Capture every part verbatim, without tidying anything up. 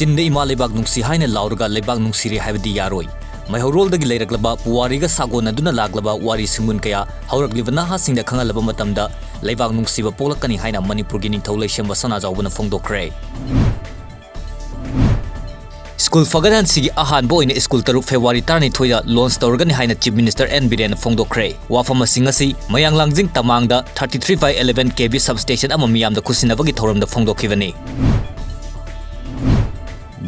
ꯆꯤꯟꯗ "ꯏꯃꯥ ꯂꯩꯕꯥꯛ ꯅꯨꯡꯁꯤ" ꯍꯥꯏꯅ ꯂꯥꯎꯔꯒ ꯂꯩꯕꯥꯛ ꯅꯨꯡꯁꯤꯔꯦ ꯍꯥꯏꯕꯗꯤ ꯌꯥꯔꯣꯏ꯫ ꯃꯩꯍꯧꯔꯣꯜꯗꯒꯤ ꯂꯩꯔꯛꯂꯕ ꯄꯨꯋꯥꯔꯤꯒ ꯁꯥꯒꯣꯟꯅꯗꯨꯅ ꯂꯥꯛꯂꯕ ꯋꯥꯔꯤ ꯁꯤꯡꯒꯨꯟ ꯀꯌꯥ ꯍꯧꯔꯛꯂꯤꯕ ꯅꯍꯥꯁꯤꯡꯗ ꯈꯪꯍꯜꯂꯕ ꯃꯇꯝꯗ ꯂꯩꯕꯥꯛ ꯅꯨꯡꯁꯤꯕ ꯄꯣꯛꯂꯛꯀꯅꯤ ꯍꯥꯏꯅ ꯃꯅꯤꯄꯨꯔꯒꯤ ꯅꯤꯡꯊꯧ ꯂꯩꯁꯦꯝꯕ ꯁꯅꯥꯖꯥꯎꯕꯅ ꯐꯣꯡꯗꯣꯛꯈ꯭ꯔꯦ꯫ ꯁ꯭ꯀꯨꯜ ꯐꯒꯠꯍꯟꯁꯤꯒꯤ ꯑꯍꯥꯟꯕ ꯑꯣꯏꯅ ꯁ꯭ꯀꯨꯜ ꯇꯔꯨꯛ ꯐꯦꯕ꯭ꯔꯨꯋꯥꯔꯤ ꯇꯔꯥꯅꯤꯊꯣꯏꯗ ꯂꯣꯟꯆ ꯇꯧꯔꯒꯅꯤ ꯍꯥꯏꯅ ꯆꯤꯐ ꯃꯤꯅꯤꯁꯇꯔ ꯑꯦꯟ ꯕꯤꯔꯦꯟꯅ ꯐꯣꯡꯗꯣꯛꯈ꯭ꯔꯦ꯫ ꯋꯥꯐꯝ ꯑꯁꯤꯡ ꯑꯁꯤ ꯃꯌꯥꯡꯂꯥꯡꯖꯤꯡ ꯇꯃꯥꯡꯗ thirty three by eleven K V substation ꯑꯃ ꯃꯤꯌꯥꯝꯗ ꯈꯨꯠꯁꯤꯟꯅꯕꯒꯤ ꯊꯧꯔꯝꯗ ꯐꯣꯡꯗꯣꯛꯈꯤꯕꯅꯤ꯫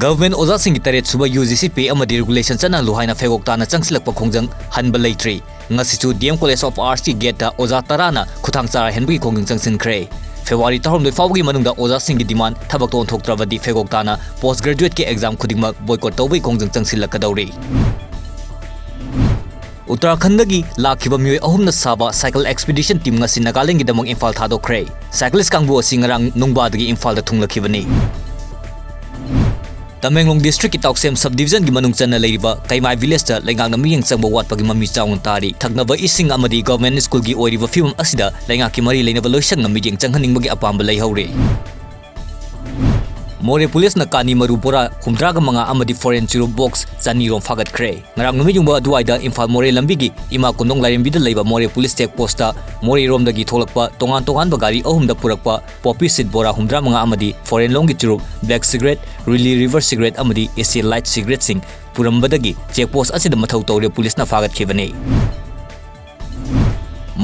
ꯒꯚꯔꯟꯃꯦꯟꯠ ꯑꯣꯖꯥꯁꯤꯡꯒꯤ ꯇꯔꯦꯠ ꯁꯨꯕ ꯌꯨ ꯖꯤ ꯁꯤ ꯄꯦ ꯑꯃꯗꯤ ꯔꯤꯒꯨꯂꯦꯁꯟ ꯆꯠꯅꯍꯜꯂꯨ ꯍꯥꯏꯅ ꯐꯦꯒꯣꯛ ꯇꯥꯅ ꯆꯪꯁꯤꯜꯂꯛꯄ ꯈꯣꯡꯖꯪ ꯍꯟꯕ ꯂꯩꯇ꯭ꯔꯤ꯫ ꯉꯁꯤꯁꯨ ꯗꯤ ꯑꯦꯝ ꯀꯣꯂꯦꯖ ꯑꯣꯐ ꯑꯥꯔꯠꯁꯀꯤ ꯒꯦꯠꯇ ꯑꯣꯖꯥ ꯇꯔꯥꯅ ꯈꯨꯊꯥꯡ ꯆꯥꯔꯥ ꯍꯦꯟꯕꯒꯤ ꯈꯣꯡꯖꯪ ꯆꯪꯁꯤꯟꯈ꯭ꯔꯦ꯫ ꯐꯦꯕ꯭ꯔꯨꯋꯥꯔꯤ ꯇꯔꯥꯍꯨꯝꯗꯣꯏ ꯐꯥꯎꯕꯒꯤ ꯃꯅꯨꯡꯗ ꯑꯣꯖꯥꯁꯤꯡꯒꯤ ꯗꯤꯃꯥꯟ ꯊꯕꯛꯇ ꯑꯣꯟꯊꯣꯛꯇ꯭ꯔꯕꯗꯤ ꯐꯦꯒꯣꯛ ꯇꯥꯅ ꯄꯣꯁ ꯒ꯭ꯔꯦꯖꯨꯋꯦꯠꯀꯤ ꯑꯦꯛꯖꯥꯝ ꯈꯨꯗꯤꯡꯃꯛ ꯕꯣꯏꯀꯣꯠ ꯇꯧꯕꯒꯤ ꯈꯣꯡꯖꯪ ꯆꯪꯁꯤꯜꯂꯛꯀꯗꯧꯔꯤ꯫ ꯎꯠꯇꯔꯥꯈꯟꯗꯒꯤ ꯂꯥꯛꯈꯤꯕ ꯃꯤꯑꯣꯏ ꯑꯍꯨꯝꯅ ꯁꯥꯕ ꯁꯥꯏꯀꯜ ꯑꯦꯛꯁꯄꯤꯗꯤꯁꯟ ꯇꯤꯝ ꯉꯁꯤ ꯅꯥꯒꯥꯂꯦꯟꯒꯤꯗꯃꯛ ꯏꯝꯐꯥꯜ ꯊꯥꯗꯣꯛꯈ꯭ꯔꯦ꯫ ꯁꯥꯏꯀ꯭ꯂꯤꯁ ꯀꯥꯡꯕꯨ ꯑꯁꯤ ꯉꯔꯥꯡ ꯅꯨꯡꯕꯥꯗꯒꯤ ꯏꯝꯐꯥꯜꯗ ꯊꯨꯡꯂꯛꯈꯤꯕꯅꯤ꯫ ꯇꯃꯦꯡꯂꯣꯡ ꯗꯤꯁꯇ꯭ꯔꯤꯛꯀꯤ ꯇꯥꯎꯁꯦꯝ ꯁꯕ ꯗꯤꯕꯤꯖꯟꯒꯤ ꯃꯅꯨꯡ ꯆꯟꯅ ꯂꯩꯔꯤꯕ ꯀꯩꯃꯥꯏ ꯚꯤꯂꯦꯖꯇ ꯂꯩꯉꯥꯛꯅ ꯃꯤꯠꯌꯦꯡ ꯆꯪꯕ ꯋꯥꯠꯄꯒꯤ ꯃꯃꯤ ꯆꯥꯎꯅ ꯇꯥꯔꯤ꯫ ꯊꯛꯅꯕ ꯏꯁꯤꯡ ꯑꯃꯗꯤ ꯒꯚꯔꯟꯃꯦꯟꯠ ꯁ꯭ꯀꯨꯜꯒꯤ ꯑꯣꯏꯔꯤꯕ ꯐꯤꯕꯝ ꯑꯁꯤꯗ ꯂꯩꯉꯥꯛꯀꯤ ꯃꯔꯤ ꯂꯩꯅꯕ ꯂꯣꯏꯁꯪꯅ ꯃꯤꯠꯌꯦꯡ ꯆꯪꯍꯟꯅꯤꯡꯕꯒꯤ ꯑꯄꯥꯝꯕ ꯂꯩꯍꯧꯔꯤ꯫ ꯃꯣꯔꯦ ꯄꯨꯂꯤꯁꯅ ꯀꯥꯅꯤ ꯃꯔꯨ ꯕꯣꯔꯥ ꯍꯨꯝꯗ꯭ꯔꯥꯒ ꯃꯉꯥ ꯑꯃꯗꯤ ꯐꯣꯔꯦꯟ ꯆꯨꯔꯨꯞ ꯕꯣꯛꯁ ꯆꯅꯤ ꯔꯣꯝ ꯐꯥꯒꯠꯈ꯭ꯔꯦ꯫ ꯉꯔꯥꯡ ꯅꯨꯃꯤꯠ ꯌꯨꯡꯕ ꯑꯗꯨꯋꯥꯏꯗ ꯏꯝꯐꯥꯜ ꯃꯣꯔꯦ ꯂꯝꯕꯤꯒꯤ ꯏꯃꯥ ꯀꯣꯟꯊꯣꯡ ꯂꯥꯏꯔꯦꯝꯕꯤꯗ ꯂꯩꯕ ꯃꯣꯔꯦ ꯄꯨꯂꯤꯁ ꯆꯦꯛ ꯄꯣꯁꯇ ꯃꯣꯔꯦꯔꯣꯝꯗꯒꯤ ꯊꯣꯛꯂꯛꯄ ꯇꯣꯉꯥꯟ ꯇꯣꯉꯥꯟꯕ ꯒꯥꯔꯤ ꯑꯍꯨꯝꯗ ꯄꯨꯔꯛꯄ ꯄꯣꯄꯤ ꯁꯤꯗ ꯕꯣꯔꯥ ꯍꯨꯝꯗ꯭ꯔꯥ ꯃꯉꯥ ꯑꯃꯗꯤ ꯐꯣꯔꯦꯟ ꯂꯣꯝꯒꯤ ꯆꯨꯔꯨꯞ, ꯕ꯭ꯂꯦꯛ ꯁꯤꯒꯔꯦꯠ, ꯔꯤꯂꯤ ꯔꯤꯚꯔꯁ ꯁꯤꯒꯔꯦꯠ ꯑꯃꯗꯤ ꯑꯦꯁꯤꯌꯥ ꯂꯥꯏꯠ ꯁꯤꯒꯔꯦꯠꯁꯤꯡ ꯄꯨꯔꯝꯕꯗꯒꯤ ꯆꯦꯛ ꯄꯣꯁ ꯑꯁꯤꯗ ꯃꯊꯧ ꯇꯧꯔꯤꯕ ꯄꯨꯂꯤꯁꯅ ꯐꯥꯒꯠꯈꯤꯕꯅꯤ꯫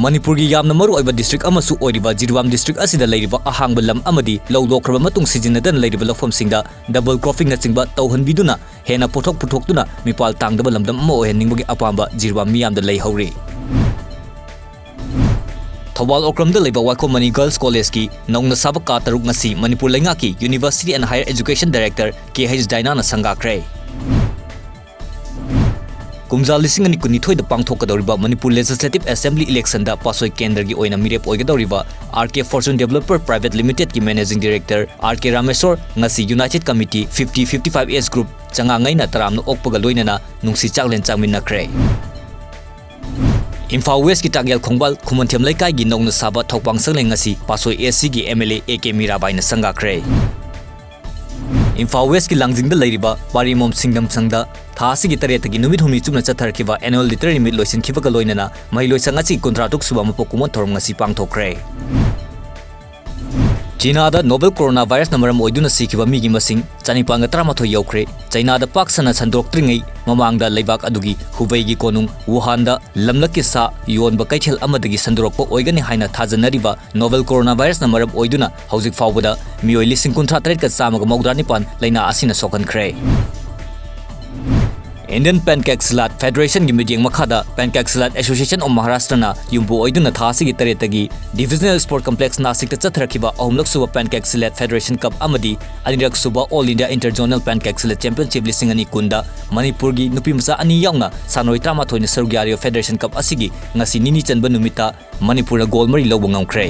ꯃꯅꯤꯄꯨꯔꯒꯤ ꯌꯥꯝꯅ ꯃꯔꯨ ꯑꯣꯏꯕ ꯗꯤꯁꯇ꯭ꯔꯤꯛ ꯑꯃꯁꯨ ꯑꯣꯏꯔꯤꯕ ꯖꯤꯔꯤꯕꯥꯝ ꯗꯤꯁꯇ꯭ꯔꯤꯛ ꯑꯁꯤꯗ ꯂꯩꯔꯤꯕ ꯑꯍꯥꯡꯕ ꯂꯝ ꯑꯃꯗꯤ ꯂꯧ ꯂꯣꯛꯈ꯭ꯔꯕ ꯃꯇꯨꯡ ꯁꯤꯖꯤꯟꯅꯗꯅ ꯂꯩꯔꯤꯕ ꯂꯧꯐꯝꯁꯤꯡꯗ ꯗꯕꯜ ꯀ꯭ꯔꯣꯞꯄꯤꯡꯅꯆꯤꯡꯕ ꯇꯧꯍꯟꯕꯤꯗꯨꯅ ꯍꯦꯟꯅ ꯄꯣꯠꯊꯣꯛ ꯄꯨꯊꯣꯛꯇꯨꯅ ꯃꯤꯄꯥꯜ ꯇꯥꯡꯗꯕ ꯂꯝꯗꯝ ꯑꯃ ꯑꯣꯏꯍꯟꯅꯤꯡꯕꯒꯤ ꯑꯄꯥꯝꯕ ꯖꯤꯔꯤꯕꯥꯝ ꯃꯤꯌꯥꯝꯗ ꯂꯩꯍꯧꯔꯤ꯫ ꯊꯧꯕꯥꯜ ꯑꯣꯀ꯭ꯔꯝꯗ ꯂꯩꯕ ꯋꯥꯏꯈꯣꯝ ꯃꯅꯤ ꯒꯔꯜꯁ ꯀꯣꯂꯦꯖꯀꯤ ꯅꯧꯅ ꯁꯥꯕ ꯀꯥ ꯇꯔꯨꯛ ꯉꯁꯤ ꯃꯅꯤꯄꯨꯔ ꯂꯩꯉꯥꯛꯀꯤ University and Higher Education Director K H ꯗꯥꯏꯅꯥꯅ ꯁꯪꯒꯥꯈ꯭ꯔꯦ꯫ ꯀꯨꯝꯖꯥ ꯂꯤꯁꯤꯡ ꯑꯅꯤ ꯀꯨꯟꯅꯤꯊꯣꯏꯗ ꯄꯥꯡꯊꯣꯛꯀꯗꯧꯔꯤꯕ ꯃꯅꯤꯄꯨꯔ Legislative Assembly election ꯗ ꯄꯥꯠꯁꯣꯏ ꯀꯦꯟꯗ꯭ꯔꯒꯤ ꯑꯣꯏꯅ ꯃꯤꯔꯦꯞ ꯑꯣꯏꯒꯗꯧꯔꯤꯕ ꯑꯥꯔ ꯀꯦ Fortune Developer Private Limited ꯀꯤ Managing Director ꯑꯥꯔ ꯀꯦ ꯔꯥꯃꯦꯁꯣꯔ ꯉꯁꯤ United Committee fifty fifty five age group ꯆꯉꯥꯡꯉꯩꯅ ꯇꯔꯥꯝꯅ ꯑꯣꯛꯄꯒ ꯂꯣꯏꯅꯅ ꯅꯨꯡꯁꯤ ꯆꯥꯛꯂꯦꯟ ꯆꯥꯃꯤꯟꯅꯈ꯭ꯔꯦ꯫ ꯏꯝꯐꯥꯜ ꯋꯦꯁꯀꯤ ꯇꯥꯛꯌꯦꯜ ꯈꯣꯡꯕꯥꯜ ꯈꯨꯃꯟꯊꯦꯝ ꯂꯩꯀꯥꯏꯒꯤ ꯅꯧꯅ ꯁꯥꯕ ꯊꯧꯄꯥꯡ ꯁꯪꯂꯦꯟ ꯉꯁꯤ ꯄꯥꯠꯁꯣꯏ ꯑꯦ ꯁꯤꯒꯤ M L A A K ꯃꯤꯔꯥꯕꯥꯏꯅ ꯁꯪꯒꯥꯈ꯭ꯔꯦ꯫ ꯏꯝꯐꯥꯜ ꯋꯦꯁꯀꯤ ꯂꯥꯡꯖꯤꯡꯗ ꯂꯩꯔꯤꯕ ꯄꯥꯔꯤꯃꯣꯝ ꯁꯤꯡꯗꯝ ꯁꯪꯗ ꯊꯥ ꯑꯁꯤꯒꯤ ꯇꯔꯦꯠꯇꯒꯤ ꯅꯨꯃꯤꯠ ꯍꯨꯝꯅꯤ ꯆꯨꯞꯅ ꯆꯠꯊꯔꯛꯈꯤꯕ annual literary meet ꯂꯣꯏꯁꯤꯟꯈꯤꯕꯒ ꯂꯣꯏꯅꯅ ꯃꯍꯩꯂꯣꯏꯁꯪ ꯑꯁꯤꯒꯤ ꯀꯨꯟꯊ꯭ꯔꯥ ꯇꯔꯨꯛ ꯁꯨꯕ ꯃꯄꯣꯛ ꯀꯨꯝꯑꯣꯟ ꯊꯧꯔꯝ ꯉꯁꯤ ꯄꯥꯡꯊꯣꯛꯈ꯭ꯔꯦ꯫ ꯆꯤꯅꯥꯗ novel coronavirus ꯅ ꯃꯔꯝ ꯑꯣꯏꯗꯨꯅ ꯁꯤꯈꯤꯕ ꯃꯤꯒꯤ ꯃꯁꯤꯡ ꯆꯅꯤꯄꯥꯟꯒ ꯇꯔꯥꯃꯥꯊꯣꯏ ꯌꯧꯈ꯭ꯔꯦ꯫ ꯆꯩꯅꯥꯗ ꯄꯥꯛ ꯁꯟꯅ ꯁꯟꯗꯣꯔꯛꯇ꯭ꯔꯤꯉꯩ ꯃꯃꯥꯡꯗ ꯂꯩꯕꯥꯛ ꯑꯗꯨꯒꯤ ꯍꯨꯕꯩꯒꯤ ꯀꯣꯅꯨꯡ ꯋꯨꯍꯥꯟꯗ ꯂꯝꯂꯛꯀꯤ ꯁꯥ ꯌꯣꯟꯕ ꯀꯩꯊꯦꯜ ꯑꯃꯗꯒꯤ ꯁꯟꯗꯣꯔꯛꯄ ꯑꯣꯏꯒꯅꯤ ꯍꯥꯏꯅ ꯊꯥꯖꯅꯔꯤꯕ novel coronavirus ꯅ ꯃꯔꯝ ꯑꯣꯏꯗꯨꯅ ꯍꯧꯖꯤꯛ ꯐꯥꯎꯕꯗ ꯃꯤꯑꯣꯏ ꯂꯤꯁꯤꯡ ꯀꯨꯟꯊ꯭ꯔꯥ ꯇꯔꯦꯠꯀ ꯆꯥꯝꯃꯒ ꯃꯧꯗ꯭ꯔꯥ ꯅꯤꯄꯥꯟ ꯂꯩꯅꯥ ꯑꯁꯤꯅ ꯁꯣꯛꯍꯟꯈ꯭ꯔꯦ꯫ Indian Pancakes Salad Federation ꯒꯤ ꯃꯤꯠꯌꯦꯡ ꯃꯈꯥꯗ Pancakes Salad Association of Maharashtra ꯅ ꯌꯨꯝꯕꯨ ꯑꯣꯏꯗꯨꯅ ꯊꯥ ꯑꯁꯤꯒꯤ ꯇꯔꯦꯠꯇꯒꯤ Divisional Sport Complex ꯅꯥꯁꯤꯛꯇ ꯆꯠꯊꯔꯛꯈꯤꯕ ꯑꯍꯨꯝꯂꯛ ꯁꯨꯕ Pancakes Salad Federation Cup ꯑꯃꯗꯤ ꯑꯅꯤꯔꯛ ꯁꯨꯕ All India Inter Zonal Pancakes Salad Championship ꯂꯤꯁꯤꯡ ꯑꯅꯤ ꯀꯨꯟꯗ ꯃꯅꯤꯄꯨꯔꯒꯤ ꯅꯨꯄꯤ ꯃꯆꯥ ꯑꯅꯤ ꯌꯥꯎꯅ ꯁꯥꯟꯅꯔꯣꯏ ꯇꯔꯥꯃꯥꯊꯣꯏꯅ ꯁꯔꯨꯛ ꯌꯥꯔꯤꯕ Federation Cup ꯑꯁꯤꯒꯤ ꯉꯁꯤ ꯅꯤꯅꯤ ꯆꯟꯕ ꯅꯨꯃꯤꯠꯇ ꯃꯅꯤꯄꯨꯔꯅ goal ꯃꯔꯤ ꯂꯧꯕ ꯉꯝꯈ꯭ꯔꯦ꯫